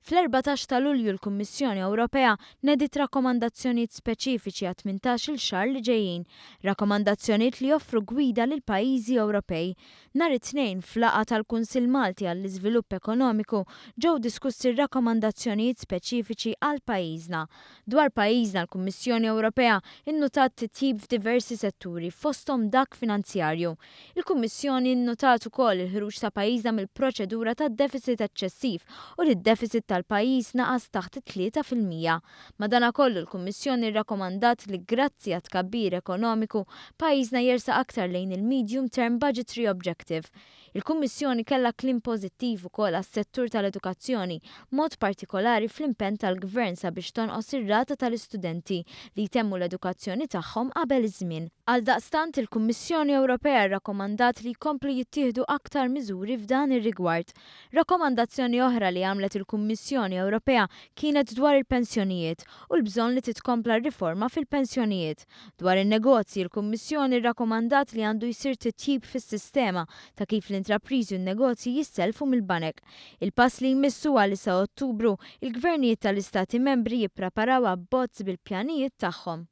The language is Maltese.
Fl-14 ta' Lulju l-Kummissjoni Ewropea nediet rakkomandazzjonijiet speċifiċi għat-18-il xahar li ġejjin, rakkomandazzjonijiet li joffru gwida lill-pajjiżi Ewropej. Nhar it-Tnejn, f'laqgħa tal-Kunsill Malti għall-Iżvilupp Ekonomiku, ġew diskussi r-rakkomandazzjonijiet speċifiċi għal pajjiżna. Dwar pajjiżna l-Kummissjoni Ewropea nnutat titjib f'diversi setturi, fosthom dak finanzjarju. Il-Kummissjoni nnotat ukoll il-ħruġ ta' pajjiżna mill-proċedura ta' deficit eċċessiv u li d-deficit tal-pajjiż naqas taħt it-3%. Madanakollu l-Kummissjoni rrakkomandat li grazzi għat-tkabbir ekonomiku, pajjiżna jersaq aktar lejn il-Medium Term Budgetary Objective. Il-Kummissjoni kellha kliem pożittiv ukoll għas-settur tal-edukazzjoni, b'mod partikolari fl-impenn tal-Gvern sabiex tonqos ir-rata tal-istudenti li jtemmu l-edukazzjoni tagħhom qabel iż-żmien. Għaldaqstant, il-Kummissjoni Ewropea rrakkomandat li jkomplu jittieħdu aktar miżuri f'dan ir-rigward. Rakkomandazzjoni oħra li għamlet il-Kummissjoni Ewropea kienet dwar il-pensjonijiet u l-bżonn li titkompla r-riforma fil-pensjonijiet. Dwar in-negozji, il-Kummissjoni rrakkomandat li għandu jsir titjib fis-sistema ta' kif l-intrapriżi u n-negozji jissellfu mill-banek. Il-pass li jmiss huwa li sa Ottubru, il-gvernijiet tal-Istati Membri jippreparaw abbozz bil-pjanijiet tagħhom.